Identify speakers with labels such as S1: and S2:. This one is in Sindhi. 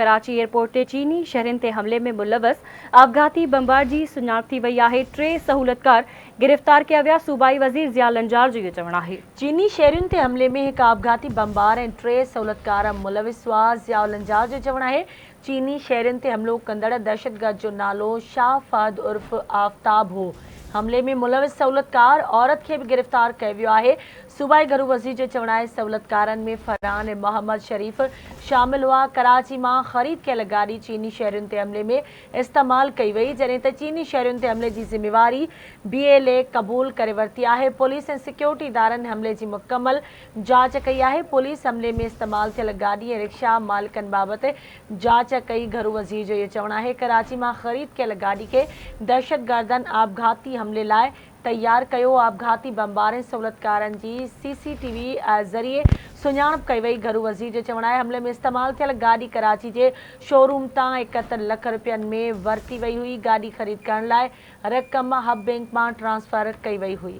S1: ڪراچي ايئرپورٽ تي چيني شهرين تي حملي ۾ ملوث آپگهاتي بمبار جي سڃاڻپ ٿي وئي آهي، ٽي سهولتڪار گرفتار ڪيا ويا، صوبائي وزير ضياء لنجار جو اهو چوڻ آهي.
S2: چيني شهرين تي حملي ۾ هڪ آپگهاتي بمبار ۽ ٽي سهولتڪار ملوث هئا، ضياء لنجار جو چوڻ آهي چيني شهرين تي حملو ڪندڙ دهشتگرد جو نالو شاهه فهد عرف آفتاب هو، حملي ۾ ملوث سهولتڪار عورت کي به گرفتار ڪيو ويو آهي، صوبائي گهرو وزير جو چوڻ آهي سهولتڪارن ۾ فرحان ۽ محمد شريف شامل هئا، ڪراچي مان خريد ڪيل گاڏي چيني شهرين تي حملي ۾ استعمال ڪئي وئي، جڏهن ته چيني شهرين تي حملي جي ذميواري بي ايل اي قبول ڪري ورتي آهي، پوليس ۽ سيڪيورٽي ادارن حملي جي مڪمل جاچ ڪئي آهي، پوليس حملي ۾ استعمال ٿيل گاڏي ۽ رڪشا مالڪن بابت جاچ ڪئي، گهرو وزير جو اهو چوڻ آهي ڪراچي مان خريد ڪيل گاڏي کي دهشتگردن آپگهاتي حملي لاء تيار ڪيو، آپگهاتي بمبار ۽ سهولتڪارن جي سي سي ٽي وي ذريعي سڃاڻپ ڪئي وئي، گهرو وزير جو چوڻ آهي حملي ۾ استعمال ٿيل گاڏي ڪراچي جي شوروم تان 71 لک رپين ۾ ورتي وئي هئي، گاڏي خريد ڪرڻ لاء رقم حب بئنڪ مان ٽرانسفر ڪئي وئي هئي.